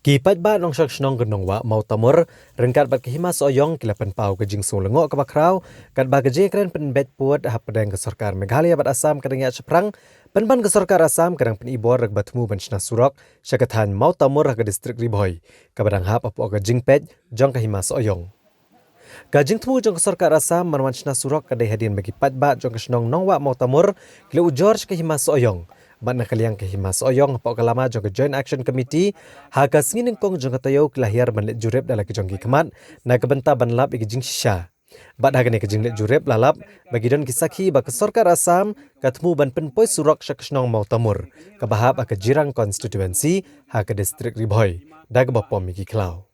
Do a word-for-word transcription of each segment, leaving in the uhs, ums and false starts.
Ki paidbah nongshong shnong ka Nongwah Mawtamur ryngkat bad ka Hima Sohiong ki la pynpaw ka jingsngew lyngngoh kaba khraw katba ka jingkren pynbeit pud hapdeng ka sorkar Meghalaya bad Assam ka dang ïaid shaphrang, pynban ka sorkar Assam ka dang pynibor kaba thmu ban shna surok sha ka thaiñ Mawtamur ha ka distrik Ri Bhoi kaba dang hap hapoh ka jingpeit jong ka Hima Sohiong. Ka jingthmu jong ka sorkar Assam ban wan shna surok ka dei hadien ba ki paidbah jong ka shnong Nongwah Mawtamur ki la ujor sha ka Hima Sohiong. Bad na ka liang ka Hima Sohiong hapoh ka lama jong ka Joint Action Committee, ha ka sngi nyngkong jong ka taïew ki la hiar ban leit jurip da la ki jong ki khmat na ka bynta ban lap ïa ka jingshisha. Bad ha kane ka jingleit jurip la lap ba ki don ki sakhi ba ka sorkar Assam ka thmu ban pynpoi surok sha ka shnong Mawtamur kaba hap ha ka Jirang constituency ha ka distrik Ri Bhoi da kaba pom ïa ki khlaw.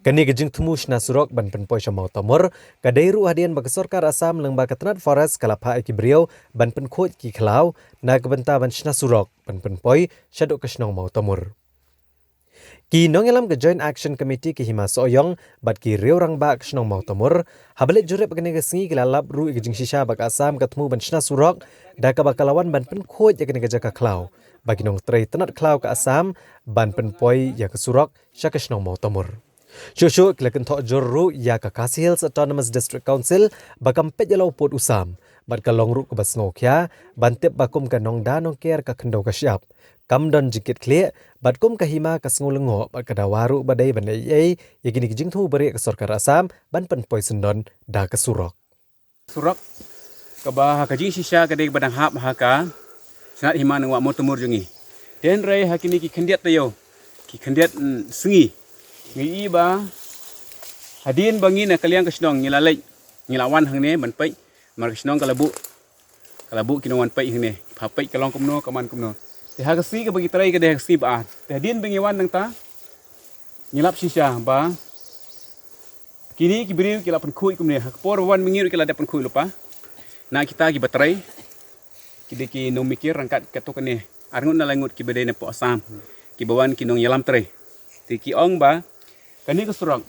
Kane ka jingthmu shna surok ban pynpoi sha Mawtamur ka dei ruh hadien ba ka sorkar Assam lyngba ka tnat Forest ka la phah ïa ki briew ban pynkhuid ki khlaw na ka bynta ban shna surok ban pynpoi shaduh ka shnong Mawtamur. Ki nongïalam ka Joint Action Committee ka Hima Sohiong bad ki riew rangbah ka shnong Mawtamur haba leit jurip kane ka sngi ki la lap ruh ïa ka jingshisha ba ka Assam ka thmu ban shna surok da kaba ka la wan ban pynkhuid ïa kane ka jaka khlaw ba ki nongtrei tnat khlaw ka Assam ban pynpoi ïa ka surok sha ka shnong Mawtamur. Shuh shuh ki la kynthoh jur ruh ïa ka Khasi Hills Autonomous District Council ba kam peit ïa la u pud u sam bad ka long ruh kaba sngewkhia ban tip ba kum ka nongda nongker ka khyndew ka shyiap kam don jingkitkhlieh bad kum ka Hima ka sngew lyngngoh bad ka dawa ruh ba dei ban leh ei ei ïa kine ki jingthmu barieh ka sorkar Assam ban pynpoi syndon da ka surok. Surok kaba ha ka jingshisha ka dei kaba dang hap ha ka shnat Hima Nongwah Mawtamur jong ngi. Te hynrei ha kine ki khyndiat taïew, ki khyndiat, mm, sngi, ngi i ba hadien ba ngi na ka liang ka shnong ngi la leit, ngi la wan hangne ban peit, namar ka shnong ka la buh, ka la buh ki nongwan peit hangne, pha peit ka long kumno ka man kumno. Te ha ka sngi kaba ngi trei ka dei ha ka sngi ba ar. Te hadien ba ngi wan nangta ngi lap shisha ba kine ki briew ki la pynkhuid kumne, ha ka por ba wan ma ngi ruh ki la dep pynkhuid lypa. Na kita kiba trei, ki dei ki nongmikir ryngkat katto katne arngut na laingut kiba dei napoh Assam, kiba wan ki nongïalam trei. Te ki ong ba kane ka surok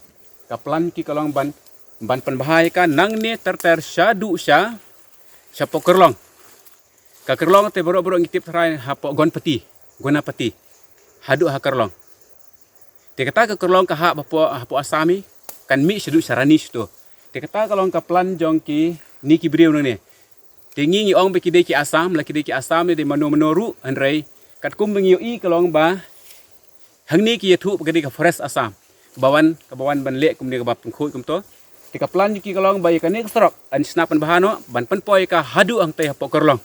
ka plan ki ka long ban, ban pynbha ïa ka nangne ter ter shaduh sha, shapoh Kyrlong. Ka Kyrlong te baroh baroh ngi tip tharai hapoh Gonpati, Gonapati, haduh ha Kyrlong. Te kata ka Kyrlong ka hap hapoh, hapoh Assam hi, kan mih shaduh sha Rani shuh to. Te kata ka long ka plan jong kine ki briew nangne. Te ngi ngi ong ba ki dei ki Assam, la ki dei ki Assam ne dei mano mano ruh, hynrei katkum ba ngi ïohi ka long ba hangne ki ïathuh ba ka dei ka Forest Assam kaba wan, kaba wan ban leh kumne kaba pynkhuid kumto. Te ka plan jong ki ka long ba ïa kane ka surok yn shna pynbha noh ban pynpoi ka haduh hangtei hapoh Kyrlong.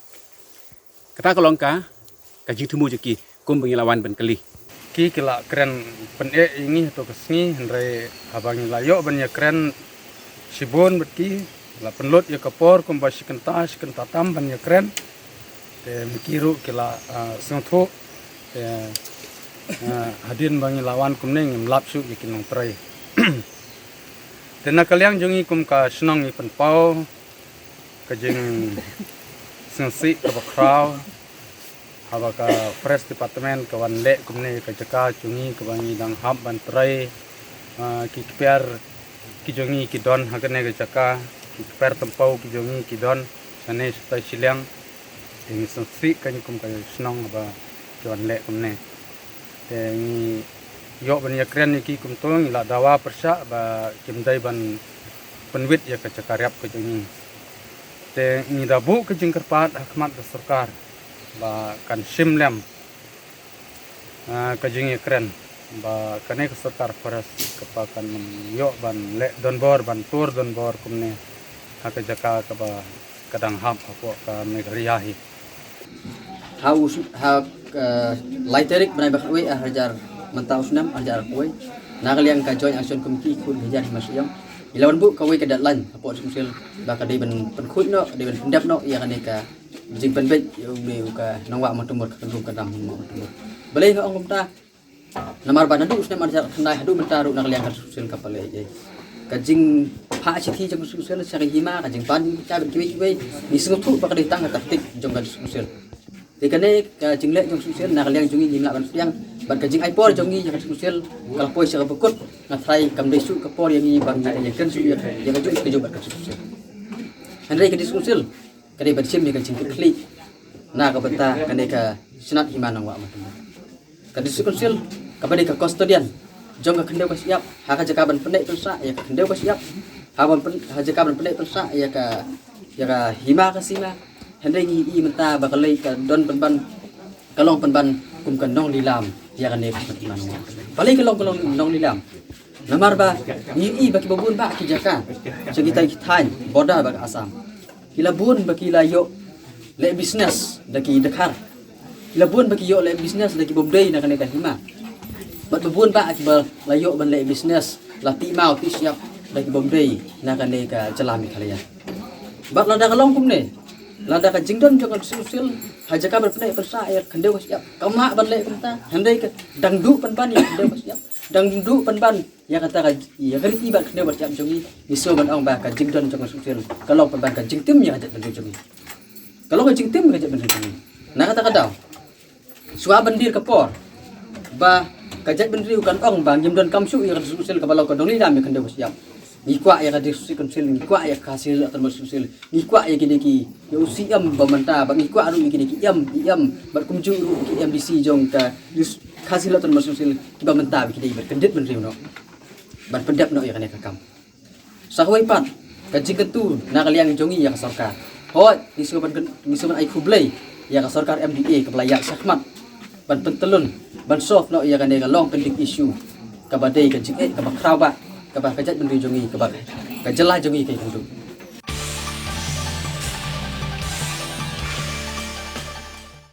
Kata ka long ka, ka jingthmu jong ki kum ba ngi la wan ban kylli. Ki ki la kren pyneh ïa ngi hato ka sngi, hynrei haba ngi la ïoh ban ïakren shibun bad ki, la pynlut ïa ka por kumba shi kynta, shi kynta tam ban ïakren. Te ma ki ruh ki la, ah, sngewthuh. Te, ah, hadien ba ngi la wan kumne ngim lap shuh ïa ki nongtrei. Te na ka liang jong ngi kum ka shnong ngi pynpaw ka jingsngewsih kaba khraw haba ka Forest Department ka wan leh kumne ka jaka jong ngi kaba ngi dang hap ban trei, ah, ki kper ki jong ngi ki don ha kane ka jaka, ki kper tympew ki jong ngi ki don shane shatai shiliang. Te ngi sngewsih ka ngi kum ka shnong haba ki wan leh kumne. Te ngi ïoh ban ïakren ïa ki kumto, ngi la dawa pyrshah ba kim dei ban pynwit ïa ka jaka riap ka jong ngi. Te ngi da buh ka jingkyrpad ha khmat ka sorkar ba kan shim lem, ah, ka jingïakren ba kane ka sorkar Forest kaba kan ym ïoh ban leh donbor, ban tur donbor kumne ha ka jaka kaba ka dang hap hapoh ka Meghalaya hi. Ha u sn-, ha, eh, lai tarik bnai ba khatwei, ar hajar, mynta u snem ar hajar arphew wei, na ka liang ka Joint Action Committee khun ka Hima Sohiong, ngi la wan buh kawei ka deadline hapoh District Council ba ka dei ban pynkhuid noh, ka dei ban pyndep noh ïa kane ka jingpynbeit ïa une u ka Nongwah Mawtamur, ka kynrum ka dam Nongwah Mawtamur. Balei nga ong kumta? Namar ba naduh u snem ar hajar khyndai haduh mynta ruh na ka liang ka District Council kam pat leh ei ei. Ka jingphah shithi jong ka District Council sha ka Hima, ka jingpan jingbitar bad kiwei kiwei, ngi sngewthuh ba ka dei tang ka taktik jong ka District Council. Te kane ka jingleh jong ka District Council na ka liang jong ngi ngim lah ban pdiang, bad ka jingai por jong ngi ïa ka District Council ka la poi sha kaba kut, nga tharai kam dei shuh ka por ïa ngi ba ngi ïakren shuh ïa, ïa ka jong, ka jong bad ka District Council. Hynrei ka District Council ka dei ban shim ïa ka jingkitkhlieh na ka bynta kane ka shnat Hima Nongwah Mawtamur. Ka District Council kaba dei ka custodian jong ka khyndew ka shyiap, ha ka jaka ban pynneh pynsah ïa ka khyndew ka shyiap, ha ban pyn, ha jaka ban pynneh pynsah ïa ka, ïa ka hima ka sima. Hynrei ngi ïohi mynta ba ka lei ka don pynban, ka long pynban kum ka nonglilam ïa kane ka khmat iman. Balei ka long ka long nonglilam? Namar ba ngi ïohi ba kiba bun bah ki jaka sha kita ki thaiñ border bad ka Assam, ki la bun ba ki la ïoh leh business da ki dkhar. Ki la bun ba ki ïoh leh business da ki bym dei na kane ka hima. Bad ba bun bah kiba la ïoh ban leh business, la tih maw tih shyiap da ki bym dei na kane ka jylla Meghalaya. Bad lada ka long kumne, lada ka jingdon jong ka District Council ha jaka ban pynneh pynsah ïa ka khyndew ka shyiap kam lah ban leh kumta, hynrei ka dang duh pynban ïa ka khyndew ka shyiap, dang duh pynban ïa kata ka, ïa ka riti bad khyndew bad shyiap jong ngi. Ngi sngewbha ban ong ba ka jingdon jong ka District Council ka long pynban ka jingtim ïa ka jaitbynriew jong ngi. Ka long ka jingtim ïa ka jaitbynriew jong ngi. Na kata ka daw, shuwa ban dier ka por ba ka jaitbynriew kan ong ba ngim donkam shuh ïa ka District Council kaba long ka nonglilam ïa ka khyndew ka shyiap. Ngi kwah ïa ka District Council, ngi kwah ïa ka Khasi Hills Autonomous Council, ngi kwah ïa kine ki, ïa u C M ba mynta, bad ngi kwah ruh ïa kine ki M, E M, bad kumjuh ruh ki M D C jong ka Dis-, Khasi Hills Autonomous Council kiba mynta ba ki dei ban kyndit bynriew noh ban pyndep noh ïa kane ka kam. Sa kawei pat, ka jingkyntu na ka liang jong ngi ïa ka sorkar. Hooid, ngi sngewbha ban kyn-, ngi sngewbha ban ai khublei ïa ka sorkar M D A kaba la ïaid shakhmat ban pyntyllun, ban solve noh ïa kane ka long pending issue kaba dei ka jingeh kaba khraw bah kaba ka jaitbynriew jong ngi, kaba ka jylla jong ngi ka ïakynduh.